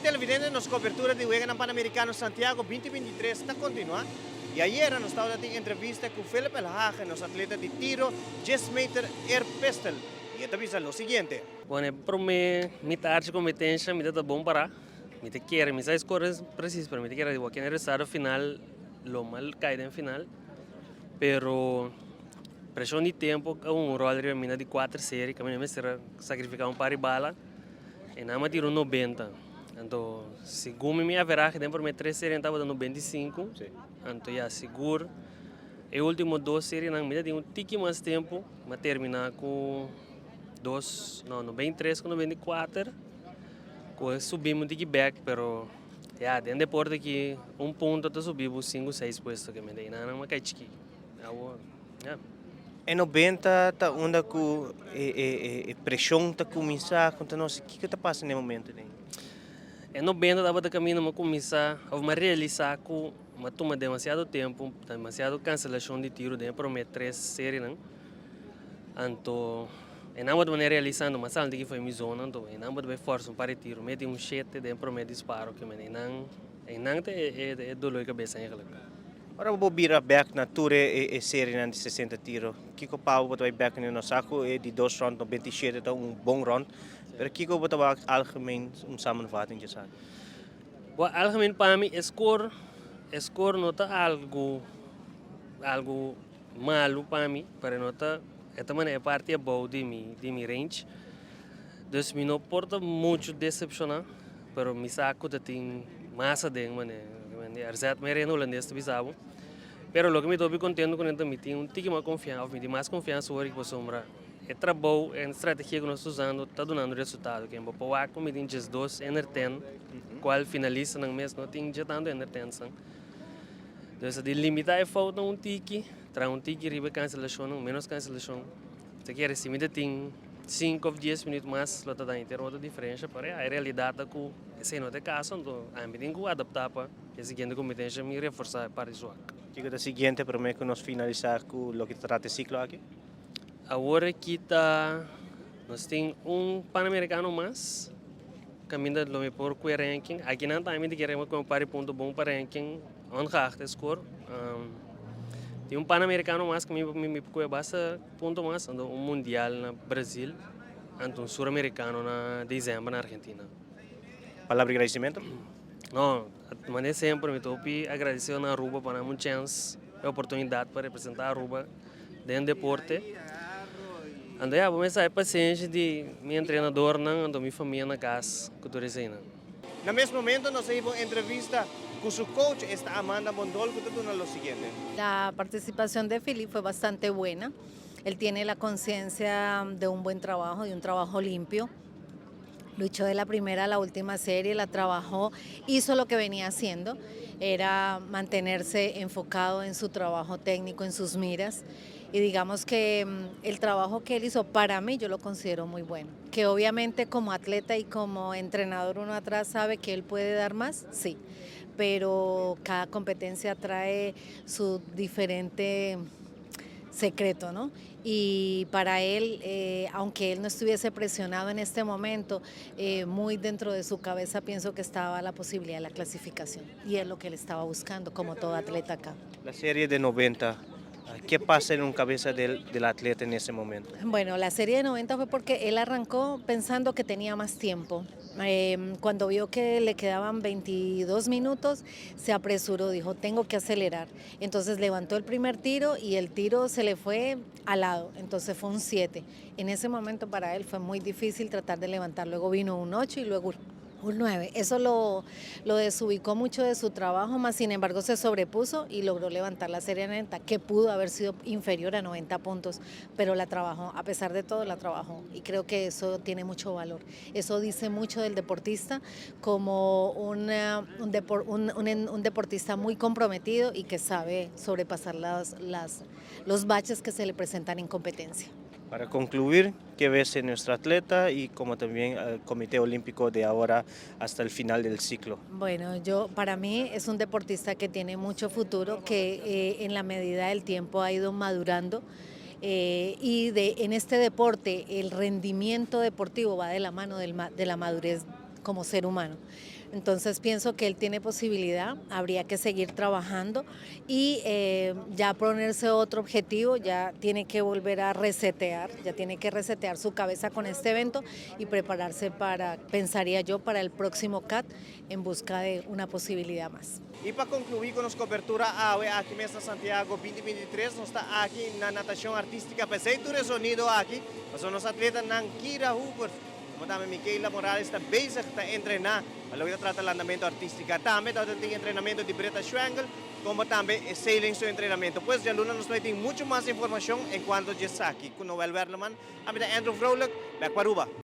Televidente, nos cobertura di Weganan Panamericano Santiago 2023 ta continua. Y ayera nos tabata tin entrevista cu Philip Elhage, nos atleta di tiro 10 meter air pistol. Y e ta bisa lo siguiente. Bueno, prome mitar di competencia mi ta bon para. Mi ta kere, mi sa score precies, pero mi ta kere di e resultado final lo m'a cay den final. Pero presion di tempo, un rol riba mi di cuater serie, cu mi mester sacrifica un par di bala. Y nan m'a tira 90. Anto, segun mi average, den prome tres serie tabata 95. Anto, ja, sigur. E ultimo dos serie nan mi tin un tiki mas tempo, m'a termina cu dos, no, 93 cu 94. Cu subi un tiki back, pero ja, den deporte aki un punto ta subi 5, 6 puesto cu mi den, nan m'a cay chiki. Ja. E 90 ta unda cu e presion ta cuminsa, conta nos kico ta pasa na e momento ey? E 90 tabata caminda m'a cuminsa, of m'a realisa cu m'a tuma demasiado tempo, demasiado cancelacion di tiro den prome tres serie nan. Anto, e nan manera realisando, mas antes cu foi mi zona, anto, e nan bay forsa un par di tiro, mete un 7 den prome disparo cu mi nan, e nan ta e dolor di cabes eigenlijk. Ora bo bira back na tur e serie nan di 60 tiro. Kico pa bo bay back na saco e di dos rond 97 ta un bon rond. Pero kico bo ta algemeen un samenvatting je sabi? Well, algemeen pa mi, score no ta algo malo pa mi, pero no ta, e tambe e parti abou di mi range. Dus mi no por ta mucho decepciona, pero mi sa cu tin mas aden, mane, er zit meer in holandês ta bisa bo. Pero loke mi ta contento cu ne, mi tin un tiki mas confiansa, mi tin mas confiansa awor cu sombra. E trabou, e strategia cu nos ta usando, ta dunando resultado. Cu bo por mi tin 12 under 10, cual finalista nan mes no tin tanto under 10 san. Dus di limita e fout un tiki, traha un tiki riba cancelacion, menos cancelacion. Si kier, si mi tin 5 of 10 minuut mas, lo ta tin otro diferencia, pero e realidad ta cu esey no ta e caso, anto ami tin cu adapta pa e siguiente competencia mi reforsa e parti zwak. Kico ta e siguiente pa cu nos finalisa cu loke ta trata e ciclo aki? Awor aki ta, nos tin un Panamericano mas, caminda lo mi por cu ranking. Aki nan tambe kier cu un par di punto bon pa ranking, ongeacht e score. Tin un Panamericano mas cu mi cu basta punto mas, anto un Mundial na Brasil, anto un Suramericano na december na Argentina. Palabra di agradecimento? No, manera semper mi ta agradecido na Aruba pa un chance y oportunidad pa representa Aruba den deporte. Anto ja, bo sa pasenshi di mi entrenador nan, anto mi famia na cas, cu tur esey nan. Na mes momento nos tin un entrevista cu su coach, esta Amanda Mondol, cu ta lo siguiente. La participación de Philip fue bastante buena. Él tiene la conciencia de un buen trabajo, de un trabajo limpio. Luchó de la primera a la última serie, la trabajó, hizo lo que venía haciendo, era mantenerse enfocado en su trabajo técnico, en sus miras. Y digamos que el trabajo que él hizo para mí yo lo considero muy bueno. Que obviamente como atleta y como entrenador uno atrás sabe que él puede dar más, sí, pero cada competencia trae su diferente secreto, ¿no? Y para él, aunque él no estuviese presionado en este momento, muy dentro de su cabeza pienso que estaba la posibilidad de la clasificación y es lo que él estaba buscando como todo atleta acá. La serie de 90, ¿qué pasa en la cabeza del atleta en ese momento? Bueno, la serie de 90 fue porque él arrancó pensando que tenía más tiempo. Cuando vio que le quedaban 22 minutos, se apresuró, dijo: "Tengo que acelerar". Entonces levantó el primer tiro y el tiro se le fue al lado, entonces fue un 7. En ese momento para él fue muy difícil tratar de levantar, luego vino un 8 y luego un 9. Eso lo desubicó mucho de su trabajo, más sin embargo se sobrepuso y logró levantar la serie 90, que pudo haber sido inferior a 90 puntos, pero la trabajó, a pesar de todo la trabajó, y creo que eso tiene mucho valor. Eso dice mucho del deportista como un deportista muy comprometido y que sabe sobrepasar los baches que se le presentan en competencia. Para concluir, ¿qué ves en nuestro atleta y como también el Comité Olímpico de ahora hasta el final del ciclo? Bueno, para mí es un deportista que tiene mucho futuro, que en la medida del tiempo ha ido madurando y en este deporte el rendimiento deportivo va de la mano de la madurez Como ser humano. Entonces pienso que él tiene posibilidad, habría que seguir trabajando y ya ponerse otro objetivo, ya tiene que volver a resetear, ya tiene que resetear su cabeza con este evento y prepararse para, pensaría yo, para el próximo CAT en busca de una posibilidad más. I pa konkluí ku nos kobertura awe aki mes na Santiago 2023, nos ta aki na natashon artístika, p'esei tur e sonido aki, mas nos atletanan Kira Hoover, komo tambe Michaela Morales ta bezig ta entrená, pa loke ta trata landamentu artístiko. Tambe tin entrenamentu di Brita Schwengel, komo tambe sailing su entrenamentu. Pues djaluna nos lo tin muchu mas informashon enkuanto esaki. Ku Noel Werleman, ami Andrew Vrolijk, bèk pa Aruba.